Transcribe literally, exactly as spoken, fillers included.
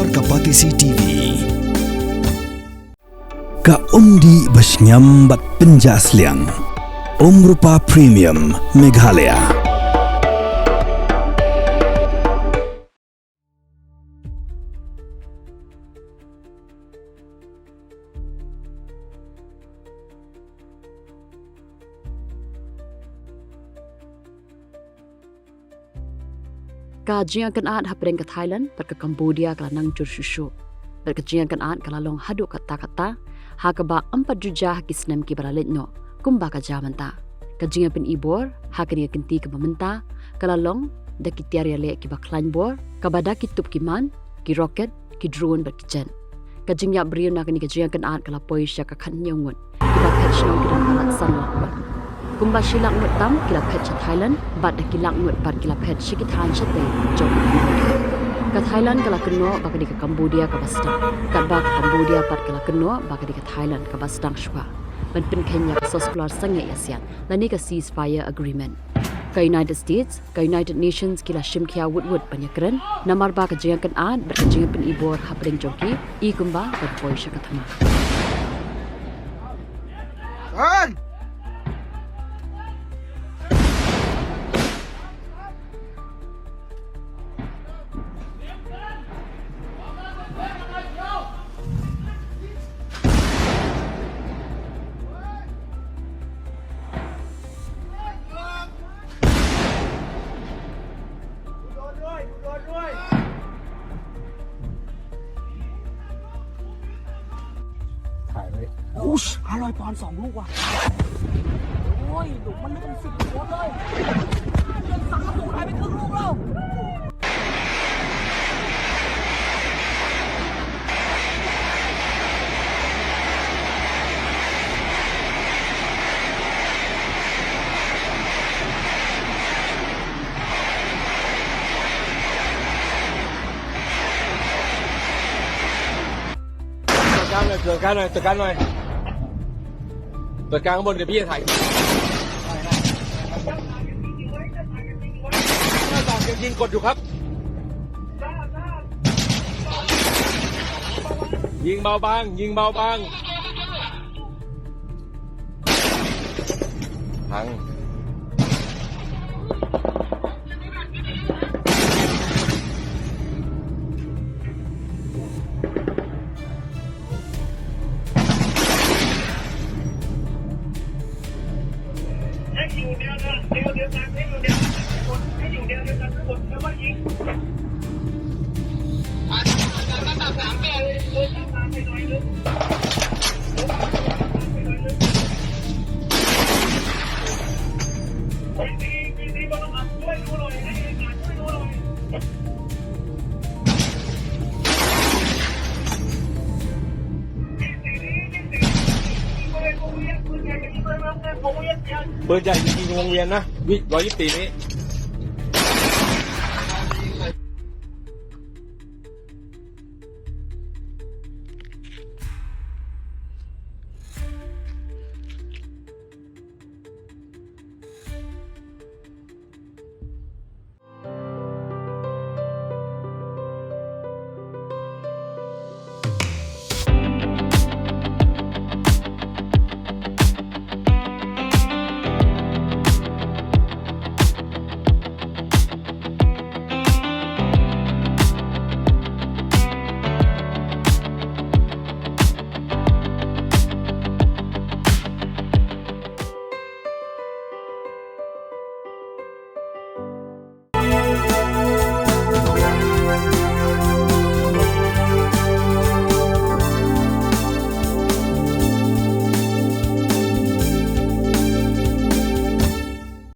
Ka Batesi T V. Ka umdih ba shngiam bad pynjah sliang. Umrupa Premium Meghalaya. Ka jingïakynad hapdeng ka Thailand bad ka Cambodia ka la nang jur shuh shuh. Bad ka jingïakynad ka la long haduh katta katta, ha kaba ym pat ju jia ha ki snem kiba la leit noh, kumba ka jia mynta. Ka jingïapynibor ha kane ka kynti kaba mynta ka la long da ki tiar ïaleh kiba khlaiñ bor, kaba da ki tup ki man, ki rocket, ki drone bad ki jet. Ka jingïap briew na kane ka jingïakynad ka la poi sha ka khathynñiew ngut, kiba phet shnong ki don arphew san lak ngut. Kumba shi lak ngut tam ki la phet sha Thailand, bad da ki lak ngut pat ki la phet sha ki thaiñ shatei jong ka Thailand. Ka Thailand ka la kynnoh ba ka dei ka Cambodia kaba sdang, katba ka Cambodia pat ka la kynnoh ba ka dei ka Thailand kaba sdang shuwa ban pynkheiñ ïa ka soskular sangeh ïasiang lane ka ceasefire agreement. Ka United States, ka United Nations ki la shim khia wut wut ban ïakren, namar ba ka jingïakynad bad ka jingïapynibor hapdeng jong ki i kumba ban poi sha ka thma. Ush, aloi pon song luk wa. Oi, luk man luk man sik luk loi. Luk sang luk hai luk luk luk. ตรวจการข้างบน เดี๋ยวพี่จะถ่าย ยิงกดอยู่ครับ ยิงเบาบาง ยิงเบาบาง พัง ปืนใหญ่ยิงวงเวียนนะ วิ ร้อยยี่สิบสี่ นี้